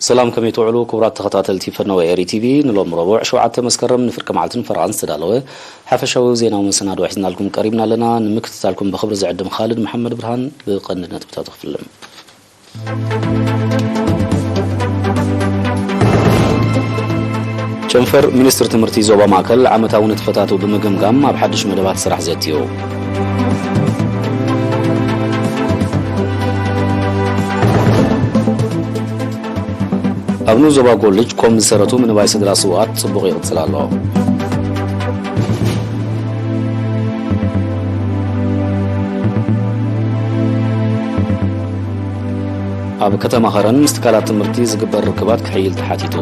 ሰላም፣ ከመይ ትውዕሉ ክቡራት ተኸታተልቲ ፈነወ ኤሪ ቲቪ? ንሎም ረቡዕ ሸውዓተ መስከረም ንፍርቂ መዓልትን ፈረቓን ዝተዳለወ ሓፈሻዊ ዜናዊ መሰናድኦ ሒዝናልኩም ቀሪብና ኣለና። ንምክትታልኩም ብኽብሪ ዝዕድም ኻልድ መሓመድ ብርሃን። ብቐንዲ ነጥብታት ክፍልም። ጨንፈር ሚኒስትር ትምህርቲ ዞባ ማእከል ዓመታዊ ንጥፈታቱ ብምግምጋም ኣብ ሓድሽ መደባት ስራሕ ዘእትዩ። ኣብ ንኡስ ዞባ ጎልጅ ኮም ዝሰረቱ ምንባይ ስድራ ስውኣት ጽቡቕ ይቕጽል ኣሎ። ኣብ ከተማ ኸረን ምስ ትካላት ትምህርቲ ዝግበር ርክባት ክሕይል ተሓቲቱ።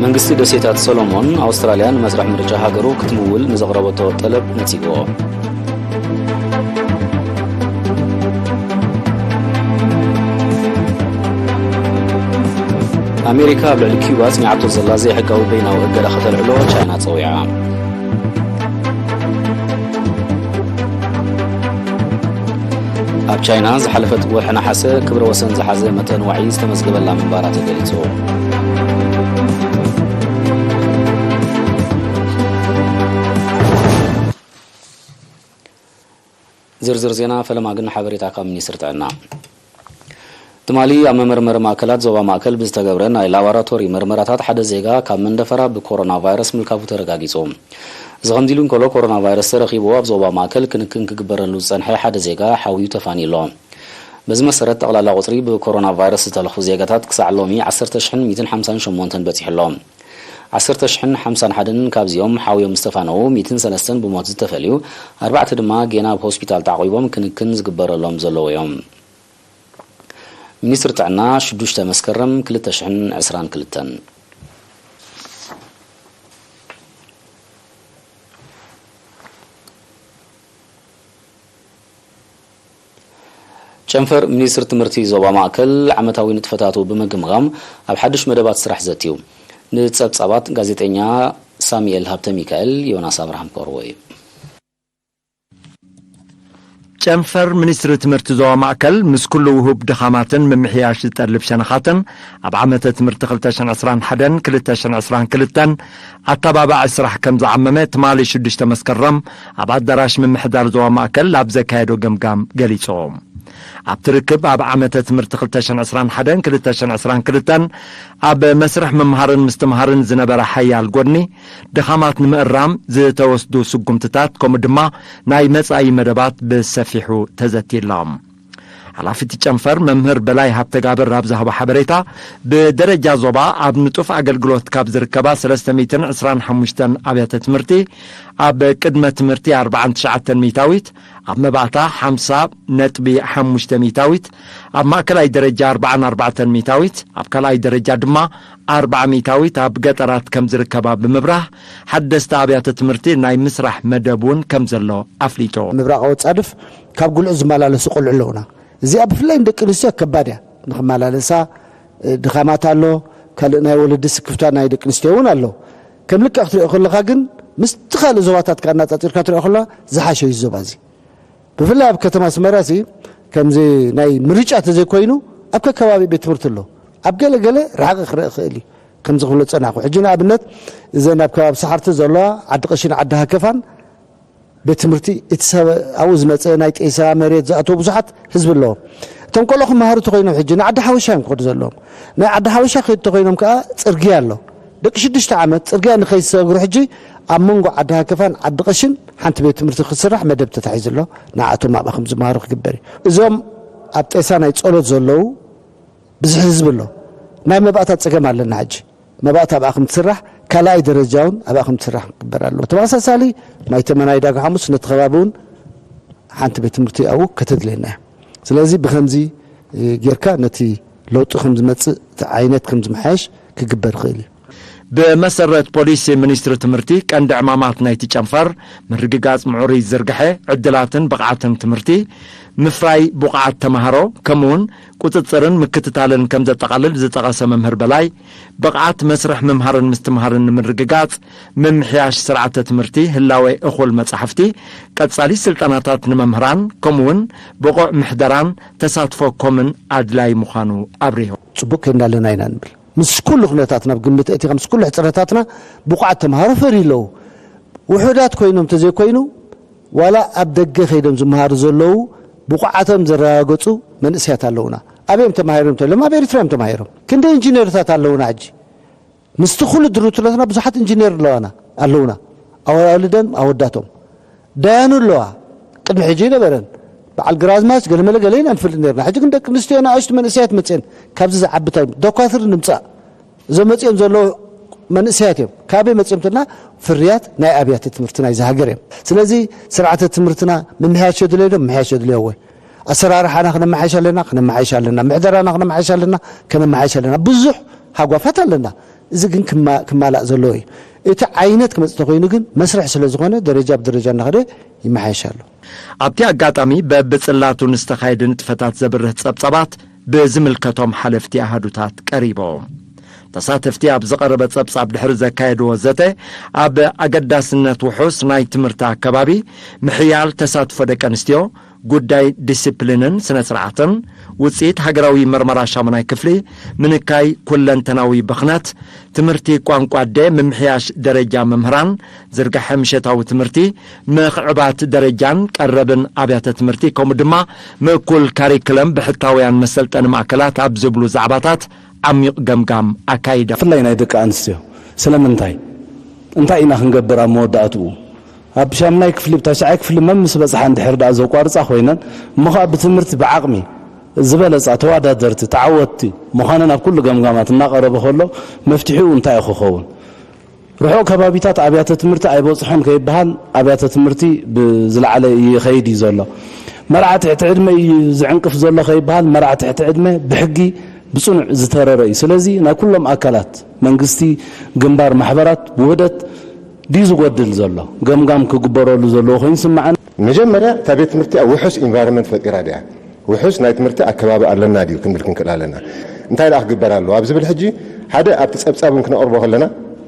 መንግስቲ ደሴታት ሰሎሞን፣ ኣውስትራልያ ንመስርሕ ምርጫ ሃገሩ ክትምውል ንዘቕረበቶ ጠለብ ነጺግዎ። ኣሜሪካ ኣብ ልዕሊ ኪዩባ ኣጽኒዓቶ ዘላ ዘይሕጋዊ በይናዊ እገዳ ከተልዕሎ ቻይና ጸዊዓ። ኣብ ቻይና ዝሓለፈት ወርሒ ነሓሰ ክብረ ወሰን ዝሓዘ መጠን ዋዒ ዝተመዝገበላ ምንባራ ተገሊጹ። ዝርዝር ዜና ፈለማ ግን ሓበሬታ ካብ ሚኒስትሪ ጥዕና። ትማሊ ኣብ መመርመሪ ማእከላት ዞባ ማእከል ብዝተገብረ ናይ ላቦራቶሪ መርመራታት ሓደ ዜጋ ካብ መንደፈራ ብኮሮና ቫይረስ ምልካፉ ተረጋጊጹ። እዚ ከምዚ ኢሉ እንከሎ፣ ኮሮና ቫይረስ ተረኺቡ ኣብ ዞባ ማእከል ክንክን ክግበረሉ ዝጸንሐ ሓደ ዜጋ ሓውዩ ተፋንዩ ኣሎ። በዚ መሰረት፣ ጠቕላላ ቁጽሪ ብኮሮና ቫይረስ ዝተለኽፉ ዜጋታት ክሳዕ ሎሚ ዓሰርተ ሽሕን ሚእትን ሓምሳን ሸሞንተን በጺሑ ኣሎ። ዓሰርተ ሽሕን ሓምሳን ሓደን ካብዚኦም ሓውዮም ዝተፋነዉ፣ ሚእትን ሰለስተን ብሞት ዝተፈልዩ፣ ኣርባዕተ ድማ ጌና ኣብ ሆስፒታል ተዓቑቦም ክንክን ዝግበረሎም ዘለዉ እዮም። ሚኒስትሪ ጥዕና፣ ሽዱሽተ መስከረም ክልተ ሽሕን ዕስራን ክልተን። ጨንፈር ሚኒስትሪ ትምህርቲ ዞባ ማእከል ዓመታዊ ንጥፈታቱ ብምግምጋም ኣብ ሓድሽ መደባት ስራሕ ዘትዩ። ንጸብጻባት ጋዜጠኛ ሳሙኤል ሃብተ ሚካኤል፣ ዮናስ ኣብርሃም ክቐርቦ እዩ። ጨንፈር ሚኒስትሪ ትምህርቲ ዞባ ማእከል ምስ ኩሉ ውሁብ ድኻማትን ምምሕያሽ ዝጠልብ ሸነኻትን ኣብ ዓመተ ትምህርቲ ክልተ ሽሕን ዕስራን ሓደን ክልተ ሽሕን ዕስራን ክልተን ኣተባባዒ ስራሕ ከም ዝዓመመ ትማሊ ሽዱሽተ መስከረም ኣብ ኣዳራሽ ምምሕዳር ዞባ ማእከል ኣብ ዘካየዶ ገምጋም ገሊጹ። ኣብቲ ርክብ ኣብ ዓመተ ትምህርቲ ክልተ ሽሕን ዕስራን ሓደን ክልተ ሽሕን ዕስራን ክልተን ኣብ መስርሕ ምምሃርን ምስትምሃርን ዝነበረ ሓያል ጎድኒ ድኻማት ንምእራም ዝተወስዱ ስጉምትታት ከምኡ ድማ ናይ መጻኢ መደባት ብሰፊሑ ተዘትዩሎም። ሓላፊ እቲ ጨንፈር መምህር በላይ ሃብተጋብር ኣብ ዝሃቦ ሓበሬታ፣ ብደረጃ ዞባ ኣብ ንጡፍ ኣገልግሎት ካብ ዝርከባ ሰለስተ ሚእትን ዕስራን ሓሙሽተን ኣብያተ ትምህርቲ ኣብ ቅድመ ትምህርቲ ኣርብዓን ትሽዓተን ሚእታዊት፣ ኣብ መባእታ ሓምሳ ነጥቢ ሓሙሽተ ሚእታዊት፣ ኣብ ማእከላይ ደረጃ ኣርብዓን ኣርባዕተን ሚእታዊት፣ ኣብ ካልኣይ ደረጃ ድማ ኣርብዓ ሚእታዊት ኣብ ገጠራት ከም ዝርከባ ብምብራህ፣ ሓደስቲ ኣብያተ ትምህርቲ ናይ ምስራሕ መደብ እውን ከም ዘሎ ኣፍሊጡ። ምብራቓዊ ጻድፍ ካብ ጉልዒ ዝመላለሱ ቆልዑ ኣለዉና። እዚኣ ብፍላይ ንደቂ ኣንስትዮ ከባድ እያ ንኽመላለሳ፣ እ፣ ድኻማት ኣሎ፣ ካልእ ናይ ወለዲ ስክፍታ ናይ ደቂ ኣንስትዮ እውን ኣሎ። ከም ልክዕ ክትሪኦ ከለኻ ግን ምስቲ ካልእ ዞባታት ከኣ ኣነጻጺርካ ትሪኦ ከለኻ ዝሓሸ እዩ ዞባ እዚ። ብፍላይ ኣብ ከተማ ኣስመራ ሲ ከምዚ ናይ ምርጫ ተዘይኮይኑ ኣብ ከከባቢ ቤት ትምህርቲ ኣሎ። ኣብ ገለ ገለ ርሓቕ ክረአ ይኽእል እዩ። ከምዚ ክብሎ ዝጸናሕኩ። ሕጂ ንኣብነት እዘን ኣብ ከባቢ ሰሓርቲ ዘለዋ ዓዲ ቀሽን ዓዲ ሃከፋን ቤት ትምህርቲ እቲ ሰብ ኣብኡ ዝመጸ ናይ ጤሳ መሬት ዝኣተዉ ብዙሓት ህዝቢ ኣለዎም። እቶም ቆልዑ ክመሃሩ ተኾይኖም ሕጂ ንዓዲ ሓበሻ እዮም ክኸዱ ዘለዎም። ናይ ዓዲ ሓበሻ ክኸዱ ተኾይኖም ከኣ ጽርግያ ኣሎ። ደቂ ሽዱሽተ ዓመት ጽርግያ ንኸይሰግሩ ሕጂ ኣብ መንጎ ዓዲ ሃከፋን ዓዲ ቀሽን ሓንቲ ቤት ትምህርቲ ክስራሕ መደብ ተታሒዙ ኣሎ። ንዓኣቶም ኣብኣ ከም ዝመሃሩ ክግበር እዩ። እዞም ኣብ ጤሳ ናይ ጸሎት ዘለዉ ብዙሕ ህዝቢ ኣሎ። ናይ መባእታ ጸገም ኣለና ሕጂ። መባእታ ኣብኣ ከም ትስራሕ፣ ካልኣይ ደረጃ እውን ኣብኣ ከም ትስራሕ ክግበር ኣለዎ። ብተመሳሳሊ ማይ ተመናይ ዳጋ ሓሙስ ነቲ ከባቢ እውን ሓንቲ ቤት ትምህርቲ ኣብኡ ከተድልየና እያ። ስለዚ ብኸምዚ፣ እ፣ ጌርካ ነቲ ለውጢ ከም ዝመጽእ፣ እቲ ዓይነት ከም ዝመሓየሽ ክግበር ይኽእል እዩ። ብመሰረት ፖሊሲ ሚኒስትሪ ትምህርቲ፣ ቀንዲ ዕማማት ናይቲ ጨንፈር፣ ምርግጋጽ ምዕሩይ ዝርግሐ ዕድላትን ብቕዓትን ትምህርቲ፣ ምፍራይ ብቑዓት ተማሃሮ፣ ከምኡውን ቁጽጽርን ምክትታልን ከም ዘጠቓልል ዝጠቐሰ መምህር በላይ፣ ብቕዓት መስርሕ ምምሃርን ምስትምሃርን ንምርግጋጽ፣ ምምሕያሽ ስርዓተ ትምህርቲ፣ ህላዌ እኹል መጻሕፍቲ፣ ቀጻሊ ስልጠናታት ንመምህራን፣ ከምኡውን ብቑዕ ምሕደራን ተሳትፎ ኮምን ኣድላይ ምዃኑ ኣብሪሁ። ጽቡቕ ከይድና ኣለና ኢና ንብል። ምስ ኩሉ ኩነታት ናብ ግምት ኣእቲኻ፣ ምስ ኩሉ ሕጽረታትና ብቑዓት ተምሃሮ ፈርዩ ኣለዉ። ውሑዳት ኮይኖም ተዘይኮይኑ፣ ዋላ ኣብ ደገ ከይዶም ዝመሃሩ ዘለዉ ብቑዓቶም ዘረጋገጹ መንእሰያት ኣለዉና። ኣበይ እዮም ተማሂሮም ተሎም? ኣብ ኤሪትራ እዮም ተማሂሮም። ክንደይ ኢንጂነርታት ኣለዉና ሕጂ? ምስቲ ኩሉ ድሩትነትና ብዙሓት ኢንጂነር ኣለዋና፣ ኣለዉና። ኣዋልደን ኣወዳቶም። ዳያኑ ኣለዋ። ቅድሚ ሕጂ ኣይነበረን። በዓል ግራዝማች ገለመለ ገለ ኢና ንፈልጥ ነርና። ሕጂ ግን ደቂ ኣንስትዮ ንኣሽቱ መንእሰያት መጽየን ካብዚ ዝዓቢ እንታይ ዶኳትር ንምጻእ እዞም መጽዮም ዘለዉ መንእሰያት እዮም። ካበይ መጽዮም ትልና ፍርያት ናይ ኣብያተ ትምህርቲ ናይዚ ሃገር እዮም። ስለዚ ስርዓተ ትምህርትና ምምሕያሽ የድልዮ ዶ? ምምሕያሽ የድልዮ ወይ? ኣሰራርሓና ክነመሓይሽ ኣለና፣ ክነመሓይሽ ኣለና። ምሕደራና ክነመሓይሽ ኣለና፣ ከነመሓይሽ ኣለና። ብዙሕ ሃጓፋት ኣለና። እዚ ግን ክማ-፣ ክማላእ ዘለዎ እዩ። እቲ ዓይነት ክመጽእ ተኾይኑ ግን መስርሕ ስለ ዝኾነ ደረጃ ብደረጃ እናኸደ ይመሓየሽ ኣሎ። ኣብቲ ኣጋጣሚ በብጽላቱ ንዝተኻየደ ንጥፈታት ዘብርህ ጸብጻባት ብዝምልከቶም ሓለፍቲ ኣሃዱታት ቀሪቡ። ተሳተፍቲ ኣብ ዝቐረበ ጸብጻብ ድሕሪ ዘካየድዎ ዘተ፣ ኣብ ኣገዳስነት ውሑስ ናይ ትምህርቲ ኣከባቢ፣ ምሕያል ተሳትፎ ደቂ ኣንስትዮ፣ ጉዳይ ዲሲፕሊንን ስነ ስርዓትን፣ ውጽኢት ሃገራዊ መርመራ ሻሙናይ ክፍሊ፣ ምንካይ ኩለንተናዊ ብኽነት፣ ትምህርቲ ቋንቋ ኣደ፣ ምምሕያሽ ደረጃ መምህራን፣ ዝርግሐ ምሸታዊ ትምህርቲ፣ ምኽዕባት ደረጃን ቀረብን ኣብያተ ትምህርቲ፣ ከምኡ ድማ ምእኩል ካሪክለም ብሕታውያን መሰልጠኒ ማእከላት ኣብ ዝብሉ ዛዕባታት ዓሚቕ ገምጋም ኣካይዳ። ብፍላይ ናይ ደቂ ኣንስትዮ ስለምንታይ? እንታይ ኢና ክንገብር ኣብ መወዳእትኡ? ኣብ ሻምናይ ክፍሊ፣ ታሽዓይ ክፍሊ መምስ በጽሓ እንድሕር ደኣ ዘቋርጻ ኮይነን፣ እሞ ኸኣ ብትምህርቲ ብዓቕሚ ዝበለጻ፣ ተወዳደርቲ፣ ተዓወትቲ ምዃነን ኣብ ኩሉ ገምጋማት እናቐረበ ከሎ፣ መፍትሒኡ እንታይ እዩ ክኸውን? ርሑቕ ከባቢታት ኣብያተ ትምህርቲ ኣይበጽሖን ከይበሃል፣ ኣብያተ ትምህርቲ ብዝለዓለ ይኸይድ እዩ ዘሎ። መርዓ ትሕቲ ዕድመ እዩ ዝዕንቅፍ ዘሎ ከይበሃል፣ መርዓ ትሕቲ ዕድመ ብሕጊ ብጽኑዕ ዝተረረ እዩ። ስለዚ ናይ ኩሎም ኣካላት መንግስቲ፣ ግንባር፣ ማሕበራት ብውህደት ድዩ ዝጎድል ዘሎ? ገምጋም ክግበረሉ ዘለዎ ኮይኑ ይስምዓኒ። መጀመርያ እታ ቤት ትምህርቲ ኣብ ውሑስ ኢንቫይሮንመንት ፈጢራ ድያ? ውሑስ ናይ ትምህርቲ ኣከባቢ ኣለና ድዩ ክንብል ክንክእል ኣለና። እንታይ ደኣ ክግበር ኣለዎ ኣብ ዝብል ሕጂ ሓደ ኣብቲ ጸብጻብ እውን ክነቕርቦ ከለና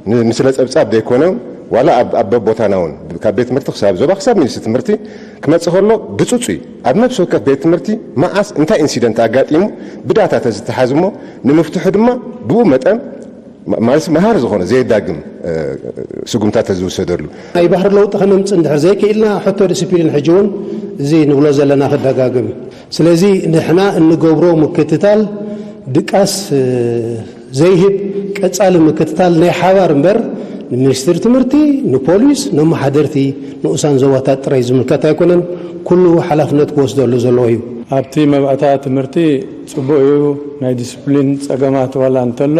ን-፣ ንስለ ጸብጻብ ዘይኮነ ዋላ ኣብ፣ ኣብ በቦታና እውን ካብ ቤት ትምህርቲ ክሳብ ዞባ ክሳብ ሚኒስትሪ ትምህርቲ ክመጽእ ከሎ ብጽጹይ ኣብ ነፍሲ ወከፍ ቤት ትምህርቲ መዓስ እንታይ ኢንሲደንት ኣጋጢሙ ብዳታ ተዝተሓዝ እሞ ንምፍትሑ ድማ ብኡ መጠን ማ-፣ ማለት መሃሪ ዝኾነ ዘየዳግም፣ እ፣ ስጉምታት ተዝውሰደሉ። ናይ ባህሪ ለውጢ ከነምጽእ እንድሕር ዘይክኢልና ሕቶ ዲስፕሊን ሕጂ እውን እዚ ንብሎ ዘለና ክደጋግም። ስለዚ ንሕና እንገብሮ ምክትታል ድቃስ፣ እ፣ ዘይህብ ቀጻሊ ምክትታል ናይ ሓባር እምበር ንሚኒስትሪ ትምህርቲ፣ ንፖሊስ፣ ነመሓደርቲ ንኡሳን ዞባታት ጥራይ ዝምልከት ኣይኮነን። ኩሉ ሓላፍነት ክወስደሉ ዘለዎ እዩ። ኣብቲ መባእታ ትምህርቲ ጽቡቕ እዩ። ናይ ዲስፕሊን ጸገማት ዋላ እንተሎ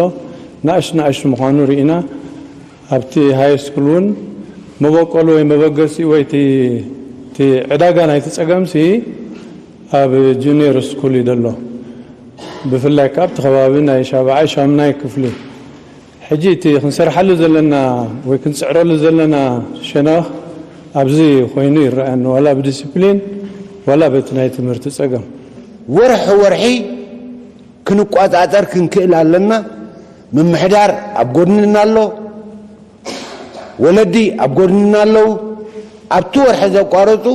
ናእሽቱ ናእሽቱ ምዃኑ ርኢና። ኣብቲ ሃይ ስኩል እውን መበቆሉ ወይ መበገሲኡ ወይ እቲ፣ እቲ ዕዳጋ ናይቲ ጸገምሲ ኣብ ጁኒየር ስኩል እዩ ዘሎ። ብፍላይ ከኣ ኣብቲ ከባቢ ናይ ሻብዓይ ሻምናይ ክፍሊ። ሕጂ እቲ ክንሰርሓሉ ዘለና ወይ ክንጽዕረሉ ዘለና ሸነኽ ኣብዚ ኮይኑ ይረኣየኒ፣ ዋላ ብዲስፕሊን ዋላ በቲ ናይ ትምህርቲ ጸገም። ወርሒ ወርሒ ክንቆጻጸር ክንክእል ኣለና። ምምሕዳር ኣብ ጎድንና ኣሎ፣ ወለዲ ኣብ ጎድንና ኣለዉ። ኣብቲ ወርሒ ዘቋረጹ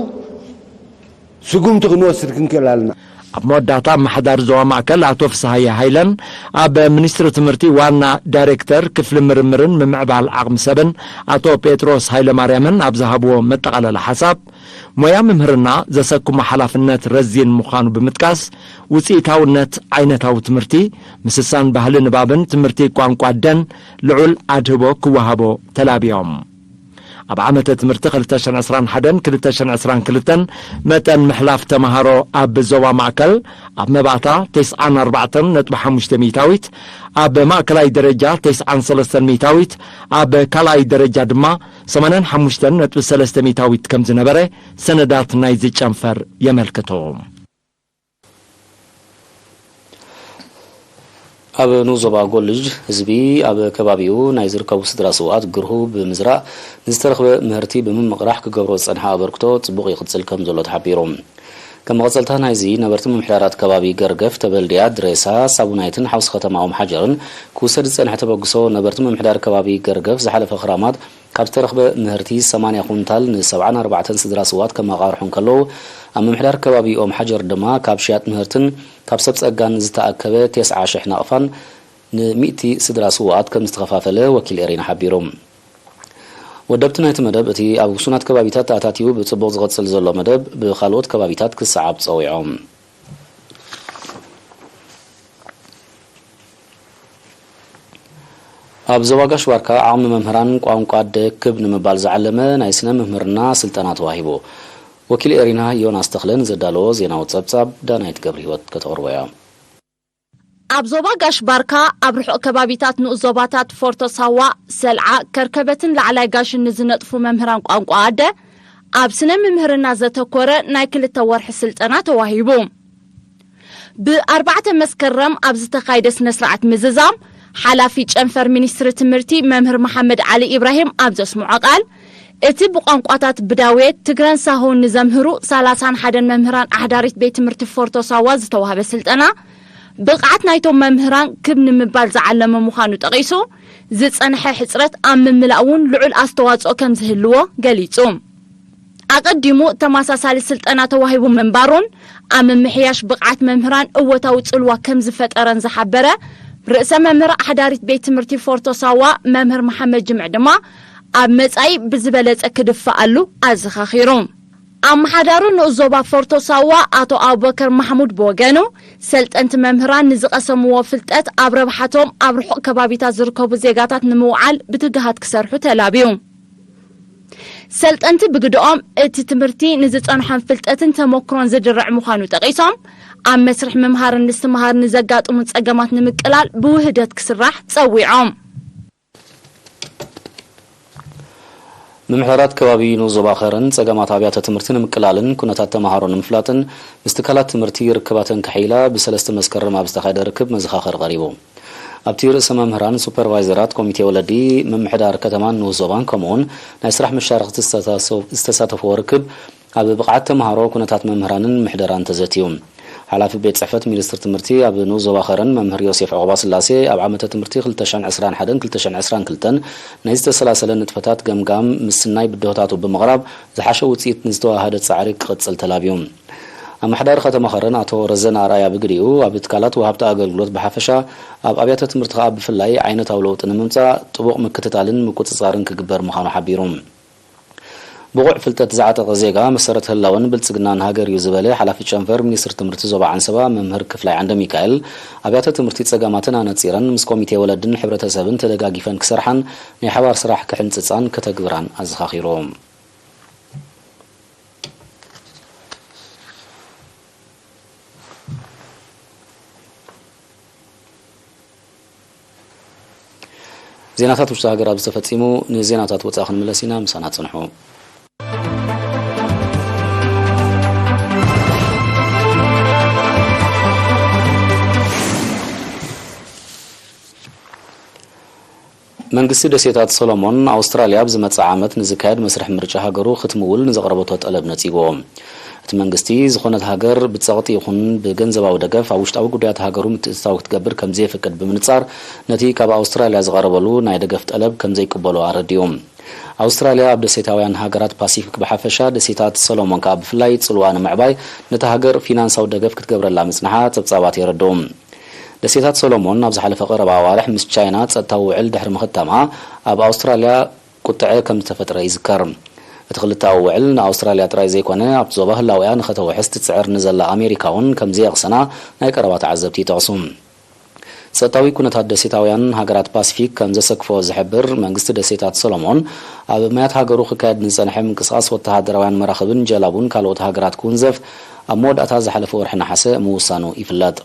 ስጉምቲ ክንወስድ ክንክእል ኣለና። ኣብ መወዳእታ ኣመሓዳሪ ዞባ ማእከል ኣቶ ፍስሃየ ሃይለን ኣብ ሚኒስትሪ ትምህርቲ ዋና ዳይሬክተር ክፍሊ ምርምርን ምምዕባል ዓቕሚ ሰብን ኣቶ ጴጥሮስ ሃይለማርያምን ኣብ ዝሃብዎ መጠቓለሊ ሓሳብ፣ ሞያ ምምህርና ዘሰክሞ ሓላፍነት ረዚን ምዃኑ ብምጥቃስ፣ ውጽኢታውነት ዓይነታዊ ትምህርቲ፣ ምስሳን ባህሊ ንባብን ትምህርቲ ቋንቋ ኣደን ልዑል ኣድህቦ ክወሃቦ ተላብዮም። ኣብ ዓመተ ትምህርቲ ክልተ ሽሕን ዕስራን ሓደን ክልተ ሽሕን ዕስራን ክልተን መጠን ምሕላፍ ተመሃሮ ኣብ ዞባ ማእከል ኣብ መባእታ ተስዓን ኣርባዕተን ነጥቢ ሓሙሽተ ሚእታዊት፣ ኣብ ማእከላይ ደረጃ ተስዓን ሰለስተን ሚእታዊት፣ ኣብ ካልኣይ ደረጃ ድማ ሰማንያን ሓሙሽተን ነጥቢ ሰለስተ ሚእታዊት ከም ዝነበረ ሰነዳት ናይዚ ጨንፈር የመልክቱ። ኣብ ንኡስ ዞባ ጎልጅ ህዝቢ ኣብ ከባቢኡ ናይ ዝርከቡ ስድራ ስውኣት ግርሁ ብምዝራእ ንዝተረኽበ ምህርቲ ብምምቕራሕ ክገብሮ ዝጸንሐ ኣበርክቶ ጽቡቕ ይቕጽል ከም ዘሎ ተሓቢሩ። ከም መቐጸልታ ናይዚ ነበርቲ ምምሕዳራት ከባቢ ገርገፍ፣ ተበልድያ፣ ድሬሳ፣ ሳቡናይትን ሓውሲ ከተማ ኦም ሓጀርን ክውሰድ ዝጸንሐ ተበግሶ ነበርቲ ምምሕዳር ከባቢ ገርገፍ ዝሓለፈ ክራማት ካብ ዝተረኽበ ምህርቲ ሰማንያ ኩንታል ን74 ስድራ ስውኣት ከመቓርሑ እንከለዉ፣ ኣብ ምምሕዳር ከባቢ ኦም ሓጀር ድማ ካብ ሽያጥ ምህርትን ካብ ሰብ ጸጋን ዝተኣከበ ተስዓ ሽሕ ናቕፋን ንሚእቲ ስድራ ስውኣት ከም ዝተኸፋፈለ ወኪል ኤሪና ሓቢሩ። ወደብቲ ናይቲ መደብ እቲ ኣብ ውሱናት ከባቢታት ተኣታትዩ ብጽቡቕ ዝቐጽል ዘሎ መደብ ብኻልኦት ከባቢታት ክሰዓብ ጸዊዖም። ኣብ ዞባ ጋሽ ባርካ ዓቕሚ መምህራን ቋንቋ ኣደ ክብ ንምባል ዝዓለመ ናይ ስነ ምህርና ስልጠና ተዋሂቡ። ወኪል ኤሪና ዮናስ ተኽለ ንዘዳለዎ ዜናዊ ጸብጻብ ዳናይት ገብረ ህይወት ከተቕርቦ እያ። ኣብ ዞባ ጋሽ ባርካ ኣብ ርሑቕ ከባቢታት ንኡስ ዞባታት ፎርቶ ሳዋ፣ ሰልዓ፣ ከርከበትን ላዕላይ ጋሽን ንዝነጥፉ መምህራን ቋንቋ ኣደ ኣብ ስነ ምምህርና ዘተኮረ ናይ ክልተ ወርሒ ስልጠና ተዋሂቡ። ብ4 መስከረም ኣብ ዝተኻየደ ስነ ስርዓት ምዝዛም፣ ሓላፊ ጨንፈር ሚኒስትሪ ትምህርቲ መምህር መሓመድ ዓሊ ኢብራሂም ኣብ ዘስምዖ ቃል፣ እቲ ብቋንቋታት ብዳውየት ትግረን ሳሆን ንዘምህሩ 31 መምህራን ኣሕዳሪት ቤት ትምህርቲ ፎርቶ ሳዋ ዝተዋህበ ስልጠና፣ ብቕዓት ናይቶም መምህራን ክብ ንምባል ዝዓለመ ምዃኑ ጠቒሱ፣ ዝጸንሐ ሕጽረት ኣብ ምምላእ እውን ልዑል ኣስተዋጽኦ ከም ዝህልዎ ገሊጹ። ኣቐዲሙ ተመሳሳሊ ስልጠና ተዋሂቡ ምንባሩን ኣብ ምምሕያሽ ብቕዓት መምህራን እወታዊ ጽልዋ ከም ዝፈጠረን ዝሓበረ ርእሰ መምህር ኣሕዳሪት ቤት ትምህርቲ ፎርቶ ሳዋ መምህር መሓመድ ጅምዕ ድማ፣ ኣብ መጻኢ ብዝበለጸ ክድፈኣሉ ኣዘኻኺሩ። ኣመሓዳሪ ንኡስ ዞባ ፎርቶ ሳዋ ኣቶ ኣቡበከር ማሕሙድ ብወገኑ፣ ሰልጠንቲ መምህራን ንዝቐሰምዎ ፍልጠት ኣብ ረብሓቶም ኣብ ርሑቕ ከባቢታት ዝርከቡ ዜጋታት ንምውዓል ብትግሃት ክሰርሑ ተላብዩ። ሰልጠንቲ ብግድኦም፣ እቲ ትምህርቲ ንዝጸንሖም ፍልጠትን ተመክሮን ዝድርዕ ምዃኑ ጠቒሶም፣ ኣብ መስርሕ ምምሃርን ምስትምሃር ንዘጋጥሙ ጸገማት ንምቅላል ብውህደት ክስራሕ ጸዊዖም። ምምሕዳራት ከባቢ ንኡስ ዞባ ኸረን ጸገማት ኣብያተ ትምህርቲ ንምቅላልን ኩነታት ተመሃሮ ንምፍላጥን ምስ ትካላት ትምህርቲ ርክባተን ከሕይላ ብሰለስተ መስከረም ኣብ ዝተኻየደ ርክብ መዘኻኸሪ ቀሪቡ። ኣብቲ ርእሰ መምህራን፣ ሱፐርቫይዘራት፣ ኮሚቴ ወለዲ፣ ምምሕዳር ከተማን ንኡስ ዞባን ከምኡውን ናይ ስራሕ መሻርኽቲ ዝተሳተፍ-፣ ዝተሳተፍዎ ርክብ ኣብ ብቕዓት ተመሃሮ፣ ኩነታት መምህራንን ምሕደራን ተዘትዩ። ሓላፊ ቤት ጽሕፈት ሚኒስትሪ ትምህርቲ ኣብ ንኡስ ዞባ ኸረን መምህር ዮሴፍ ዑቕባስላሴ፣ ኣብ ዓመተ ትምህርቲ ክልተ ሽሕን ዕስራን ሓደን ክልተ ሽሕን ዕስራን ክልተን ናይ ዝተሰላሰለ ንጥፈታት ገምጋም ምስናይ ብድሆታቱ ብምቕራብ ዝሓሸ ውጽኢት ንዝተዋሃደ ጻዕሪ ክቕጽል ተላብዩ። ኣመሓዳሪ ከተማ ኸረን ኣቶ ረዘነ ኣርኣያ ብግዲኡ፣ ኣብ ትካላት ወሃብቲ ኣገልግሎት ብሓፈሻ፣ ኣብ ኣብያተ ትምህርቲ ከኣ ብፍላይ ዓይነታዊ ለውጢ ንምምጻእ ጥቡቕ ምክትታልን ምቁጽጻርን ክግበር ምዃኑ ሓቢሩ። ብቑዕ ፍልጠት ዝዓጠቐ ዜጋ መሰረት ህላወን ብልጽግናን ሃገር እዩ ዝበለ ሓላፊ ጨንፈር ሚኒስትሪ ትምህርቲ ዞባ ዓንሰባ መምህር ክፍላይ ዓንደ ሚካኤል፣ ኣብያተ ትምህርቲ ጸገማተን ኣነጺረን ምስ ኮሚቴ ወለድን ሕብረተሰብን ተደጋጊፈን ክሰርሓን ናይ ሓባር ስራሕ ክሕንጽጻን ከተግብራን ኣዘኻኺሩ። ዜናታት ውሽጢ ሃገር ኣብዚ ተፈጺሙ። ንዜናታት ወጻኢ ክንምለስ ኢና፣ ምሳና ጽንሑ። መንግስቲ ደሴታት ሶሎሞን፣ ኣውስትራልያ ኣብ ዝመጽእ ዓመት ንዝካየድ መስርሕ ምርጫ ሃገሩ ክትምውል ንዘቕረበቶ ጠለብ ነጺግዎ። እቲ መንግስቲ፣ ዝኾነት ሃገር ብጸቕጢ ይኹን ብገንዘባዊ ደገፍ ኣብ ውሽጣዊ ጉዳያት ሃገሩ ምትእትታው ክትገብር ከም ዘየፍቅድ ብምንጻር፣ ነቲ ካብ ኣውስትራልያ ዝቐረበሉ ናይ ደገፍ ጠለብ ከም ዘይቅበሎ ኣረዲኡ። ኣውስትራልያ ኣብ ደሴታውያን ሃገራት ፓሲፊክ ብሓፈሻ፣ ደሴታት ሰሎሞን ከኣ ብፍላይ ጽልዋ ንምዕባይ ነታ ሃገር ፊናንሳዊ ደገፍ ክትገብረላ ምጽንሓ ጸብጻባት የረድኡ። ደሴታት ሰሎሞን ኣብ ዝሓለፈ ቀረባ ኣዋርሕ ምስ ቻይና ጸጥታዊ ውዕል ድሕሪ ምኽታማ፣ ኣብ ኣውስትራልያ ቁጥዐ ከም ዝተፈጥረ ይዝከር። እቲ ክልተኣዊ ውዕል ንኣውስትራልያ ጥራይ ዘይኮነ፣ ኣብቲ ዞባ ህላውያ ንኸተውሕስ ትጽዕር ንዘላ ኣሜሪካ እውን ከም ዘየቕሰና ናይ ቀረባ ተዓዘብቲ ይጠቕሱ። ጸጥታዊ ኩነታት ደሴታውያን ሃገራት ፓሲፊክ ከም ዘሰክፎ ዝሕብር መንግስቲ ደሴታት ሰሎሞን፣ ኣብ ማያት ሃገሩ ክካየድ ንዝጸንሐ ምንቅስቓስ ወተሃደራውያን መራኽብን ጀላቡን ካልኦት ሃገራት ክውንዘፍ ኣብ መወዳእታ ዝሓለፈ ወርሒ ነሓሰ ምውሳኑ ይፍለጥ።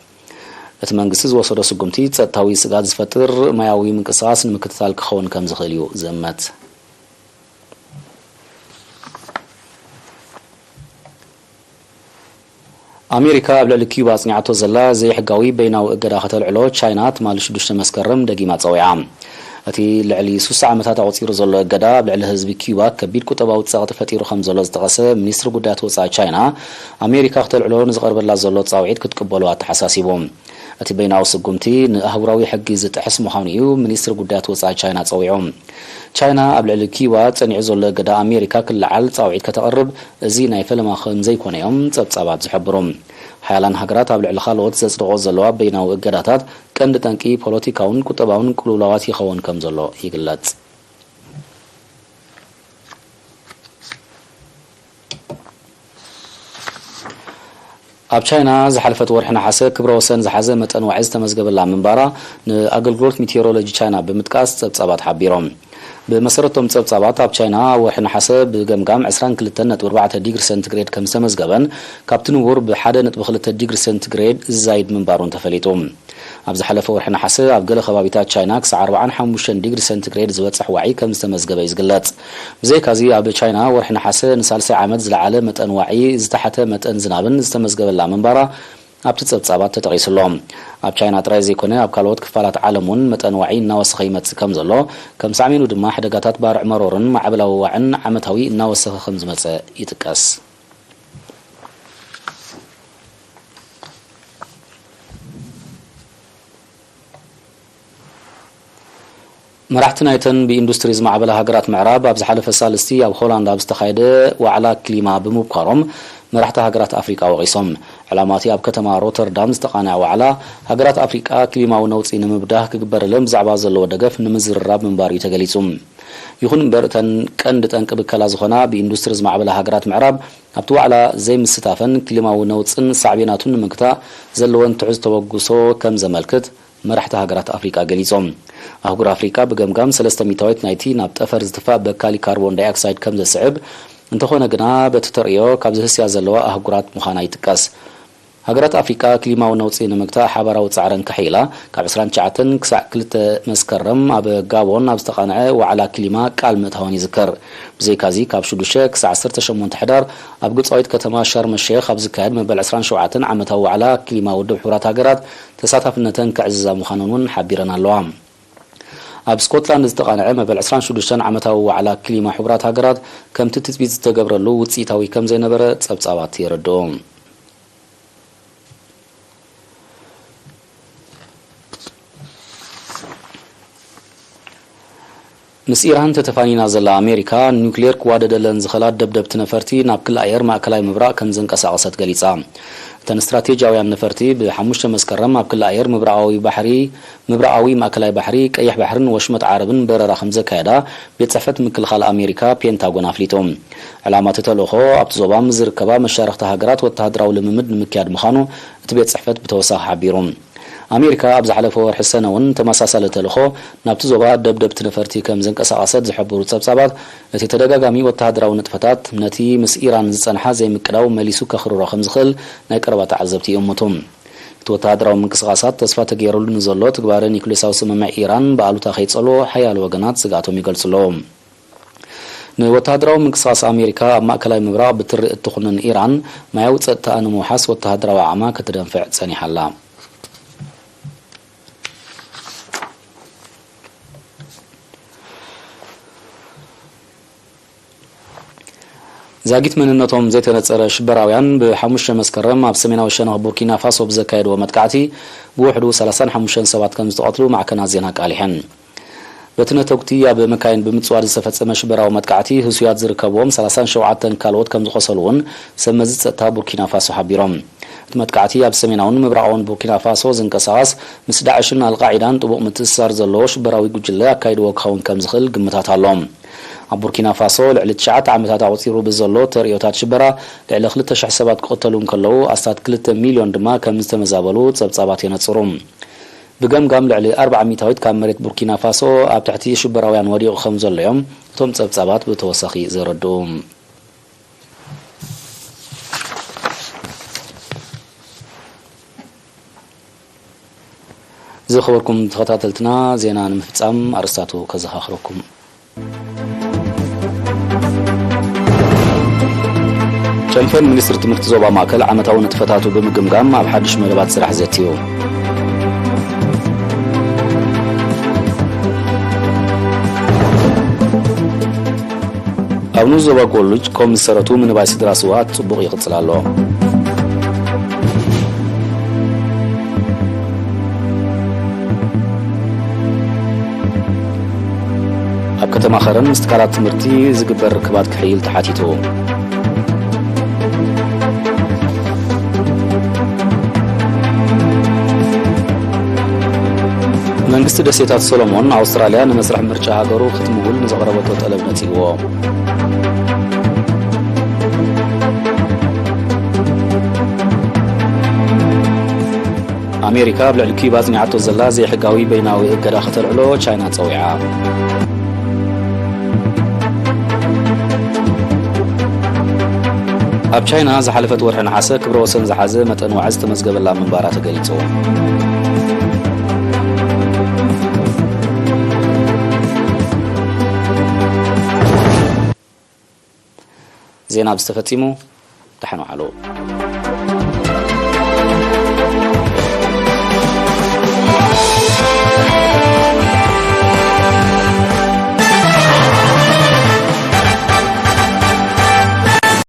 እቲ መንግስቲ ዝወሰዶ ስጉምቲ፣ ጸጥታዊ ስግኣት ዝፈጥር ማያዊ ምንቅስቓስ ንምክትታል ክኸውን ከም ዝኽእል እዩ ዝእመት። ኣሜሪካ ኣብ ልዕሊ ኪዩባ ኣጽኒዓቶ ዘላ ዘይሕጋዊ በይናዊ እገዳ ከተልዕሎ ቻይና ትማሊ ሽዱሽተ መስከረም ደጊማ ጸዊዓ። እቲ ልዕሊ ስሳ ዓመታት ኣቑጺሩ ዘሎ እገዳ ኣብ ልዕሊ ህዝቢ ኪዩባ ከቢድ ቁጠባዊ ጸቕጢ ፈጢሩ ከም ዘሎ ዝጠቐሰ ሚኒስትሪ ጉዳያት ወጻኢ ቻይና፣ ኣሜሪካ ከተልዕሎ ንዝቐርበላ ዘሎ ጻውዒት ክትቅበሎ ኣተሓሳሲቡ። እቲ በይናዊ ስጉምቲ ንኣህጉራዊ ሕጊ ዝጥሕስ ምዃኑ እዩ ሚኒስትሪ ጉዳያት ወጻኢ ቻይና ጸዊዑ። ቻይና ኣብ ልዕሊ ኪዩባ ጸኒዑ ዘሎ እገዳ ኣሜሪካ ክለዓል ጻውዒት ከተቕርብ፣ እዚ ናይ ፈለማ ከም ዘይኮነ እዮም ጸብጻባት ዝሕብሩ። ሓያላን ሃገራት ኣብ ልዕሊ ካልኦት ዘጽድቖ ዘለዋ በይናዊ እገዳታት ቀንዲ ጠንቂ ፖለቲካውን ቁጠባውን ቅልውላዋት ይኸውን ከም ዘሎ ይግለጽ። ኣብ ቻይና ዝሓለፈት ወርሒ ነሓሰ ክብረ ወሰን ዝሓዘ መጠን ዋዒ ዝተመዝገበላ ምንባራ ንኣገልግሎት ሚቴዎሮሎጂ ቻይና ብምጥቃስ ጸብጻባት ሓቢሮም። ብመሰረቶም ጸብጻባት ኣብ ቻይና ወርሒ ነሓሰ ብገምጋም ዕስራን ክልተን ነጥቢ ኣርባዕተ ዲግሪ ሴንቲግሬድ ከም ዝተመዝገበን ካብቲ ንቡር ብሓደ ነጥቢ ክልተ ዲግሪ ሴንቲግሬድ ዝዛይድ ምንባሩን ተፈሊጡ። ኣብ ዝሓለፈ ወርሒ ነሓሰ ኣብ ገለ ከባቢታት ቻይና ክሳዕ ኣርባዓን ሓሙሽተን ዲግሪ ሴንቲግሬድ ዝበጽሕ ዋዒ ከም ዝተመዝገበ እዩ ዝግለጽ። ብዘይካዚ ኣብ ቻይና ወርሒ ነሓሰ ንሳልሳይ ዓመት ዝለዓለ መጠን ዋዒ፣ ዝተሓተ መጠን ዝናብን ዝተመዝገበላ ምንባራ ኣብቲ ጸብጻባት ተጠቒሱ ኣሎ። ኣብ ቻይና ጥራይ ዘይኮነ ኣብ ካልኦት ክፋላት ዓለም እውን መጠን ዋዒ እናወሰኸ ይመጽእ ከም ዘሎ፣ ከም ሳዕቤኑ ድማ ሓደጋታት ባርዕ መሮርን ማዕበላዊ ዋዕን ዓመታዊ እናወሰኸ ከም ዝመጸ ይጥቀስ። መራሕቲ ናይተን ብኢንዱስትሪ ዝማዕበላ ሃገራት ምዕራብ ኣብ ዝሓለፈ ሳልስቲ ኣብ ሆላንድ ኣብ ዝተኻየደ ዋዕላ ክሊማ ብምብኳሮም መራሕቲ ሃገራት ኣፍሪቃ ወቒሶም። ዕላማ እቲ ኣብ ከተማ ሮተርዳም ዝተቓንዐ ዋዕላ፣ ሃገራት ኣፍሪቃ ክሊማዊ ነውጺ ንምብዳህ ክግበረለን ብዛዕባ ዘለዎ ደገፍ ንምዝርራብ ምንባሩ እዩ ተገሊጹ። ይኹን እምበር እተን ቀንዲ ጠንቂ ብከላ ዝኾና ብኢንዱስትሪ ዝማዕበላ ሃገራት ምዕራብ ኣብቲ ዋዕላ ዘይምስታፈን ክሊማዊ ነውጽን ሳዕቤናቱን ንምግታእ ዘለወን ትሕዝቶ ተበግሶ ከም ዘመልክት መራሕቲ ሃገራት ኣፍሪቃ ገሊጾም። ኣህጉር ኣፍሪቃ ብገምጋም ሰለስተ ሚታዊት ናይቲ ናብ ጠፈር ዝትፋእ በካሊ ካርቦን ዳይኦክሳይድ ከም ዘስዕብ፣ እንተኾነ ግና በቲ ተርእዮ ካብ ዝህስያ ዘለዋ ኣህጉራት ምዃና ይጥቀስ። ሃገራት ኣፍሪቃ ክሊማዊ ነውጺ ንምግታእ ሓባራዊ ጻዕረን ከሕይላ ካብ ዕስራን ትሽዓተን ክሳዕ ክልተ መስከረም ኣብ ጋቦን ኣብ ዝተቓንዐ ዋዕላ ክሊማ ቃል ምእታወን ይዝከር። ብዘይካዚ ካብ ሽዱሽተ ክሳዕ ዓሰርተ ሸሞንተ ሕዳር ኣብ ግብጻዊት ከተማ ሻርመ ሼኽ ኣብ ዝካየድ መበል ዕስራን ሸውዓተን ዓመታዊ ዋዕላ ክሊማ ውድብ ሕቡራት ሃገራት ተሳታፍነተን ከዕዝዛ ምዃነን እውን ሓቢረን ኣለዋ። ኣብ ስኮትላንድ ዝተቓንዐ መበል ዕስራን ሽዱሽተን ዓመታዊ ዋዕላ ክሊማ ሕቡራት ሃገራት ከምቲ ትጽቢት ዝተገብረሉ ውጽኢታዊ ከም ዘይነበረ ጸብጻባት የረድኡ። ምስ ኢራን ተተፋኒና ዘላ ኣሜሪካ፣ ኒውክሌር ክዋደደለን ዝኽእላ ደብደብቲ ነፈርቲ ናብ ክሊ ኣየር ማእከላይ ምብራቕ ከም ዘንቀሳቐሰት ገሊጻ። እተን ስትራቴጂያውያን ነፈርቲ ብሓሙሽተ መስከረም ኣብ ክሊ ኣየር ምብራቓዊ ባሕሪ፣ ምብራቓዊ ማእከላይ ባሕሪ፣ ቀይሕ ባሕርን ወሽመጥ ዓረብን በረራ ከም ዘካየዳ ቤት ጽሕፈት ምክልኻል ኣሜሪካ ፔንታጎን ኣፍሊጡ። ዕላማ እቲ ተልእኾ ኣብቲ ዞባ ምስ ዝርከባ መሻርኽቲ ሃገራት ወተሃደራዊ ልምምድ ንምክያድ ምዃኑ እቲ ቤት ጽሕፈት ብተወሳኺ ሓቢሩ። ኣሜሪካ ኣብ ዝሓለፈ ወርሒ ሰነ እውን ተመሳሳሊ ተልእኾ ናብቲ ዞባ ደብደብቲ ነፈርቲ ከም ዘንቀሳቐሰት ዝሕብሩ ጸብጻባት፣ እቲ ተደጋጋሚ ወተሃደራዊ ንጥፈታት ነቲ ምስ ኢራን ዝጸንሓ ዘይምቅዳው መሊሱ ከኽርሮ ከም ዝኽእል ናይ ቀረባ ተዓዘብቲ ይእምቱ። እቲ ወተሃደራዊ ምንቅስቓሳት ተስፋ ተገይሩሉ ንዘሎ ትግባረ ኒውክሌሳዊ ስምምዕ ኢራን ብኣሉታ ከይጸልዎ ሓያሎ ወገናት ስግኣቶም ይገልጹ ኣለዉ። ንወተሃደራዊ ምንቅስቓስ ኣሜሪካ ኣብ ማእከላይ ምብራቕ ብትሪ እትኹንን ኢራን፣ ማያዊ ጸጥታኣ ንምውሓስ ወተሃደራዊ ዓቕማ ክትደንፍዕ ጸኒሓ ኣላ። ዛጊት መንነቶም ዘይተነጸረ ሽበራውያን ብሓሙሽተ መስከረም ኣብ ሰሜናዊ ሸነኽ ቡርኪና ፋሶ ብዘካየድዎ መጥቃዕቲ ብውሕዱ ሰላሳን ሓሙሽተን ሰባት ከም ዝተቐትሉ ማዕከናት ዜና ኣቃሊሐን። በቲ ነተጉቲ ኣብ መካይን ብምጽዋር ዝተፈጸመ ሽበራዊ መጥቃዕቲ ህሱያት ዝርከብዎም ሰላሳን ሸውዓተን ካልኦት ከም ዝቖሰሉ እውን ሰብ መዚ ጸጥታ ቡርኪና ፋሶ ሓቢሮም። እቲ መጥቃዕቲ ኣብ ሰሜናውን ምብራቓውን ቡርኪና ፋሶ ዝንቀሳቐስ ምስ ዳዕሽን ኣልቃዒዳን ጥቡቕ ምትእስሳር ዘለዎ ሽበራዊ ጉጅለ ኣካይድዎ ክኸውን ከም ዝኽእል ግምታት ኣሎ። ኣብ ቡርኪና ፋሶ ልዕሊ ትሽዓተ ዓመታት ኣቑጺሩ ብዘሎ ተርእዮታት ሽበራ ልዕሊ ክልተ ሽሕ ሰባት ክቕተሉ እንከለዉ ኣስታት ክልተ ሚልዮን ድማ ከም ዝተመዛበሉ ጸብጻባት የነጽሩ። ብገምጋም ልዕሊ ኣርብዓ ሚእታዊት ካብ መሬት ቡርኪና ፋሶ ኣብ ትሕቲ ሽበራውያን ወዲቑ ከም ዘሎ እዮም እቶም ጸብጻባት ብተወሳኺ ዘረድኡ። ዝኸበርኩም ተኸታተልትና፣ ዜና ንምፍጻም ኣርእስታቱ ከዘኻኽረኩም። ሸንፈል ሚኒስትሪ ትምህርቲ ዞባ ማእከል ዓመታዊ ንጥፈታቱ ብምግምጋም ኣብ ሓድሽ መደባት ስራሕ ዘትዩ። ኣብ ንኡስ ዞባ ጎልጅ ኮም ዝሰረቱ ምንባይ ስድራ ስውኣት ጽቡቕ ይቕጽል ኣሎ። ኣብ ከተማ ኸረን ምስ ትካላት ትምህርቲ ዝግበር ርክባት ክሕይል ተሓቲቱ። መንግስቲ ደሴታት ሶሎሞን ኣውስትራልያ ንመስርሕ ምርጫ ሃገሩ ክትምውል ንዘቕረበቶ ጠለብ ነጺግዎ። ኣሜሪካ ኣብ ልዕሊ ኪዩባ ኣጽኒዓቶ ዘላ ዘይሕጋዊ በይናዊ እገዳ ከተልዕሎ ቻይና ጸዊዓ። ኣብ ቻይና ዝሓለፈት ወርሒ ነሓሰ ክብረ ወሰን ዝሓዘ መጠን ዋዒ ዝተመዝገበላ ምንባራ ተገሊጹ። ዜና ብዝተፈጺሙ። ደሓን ዋዕሉ።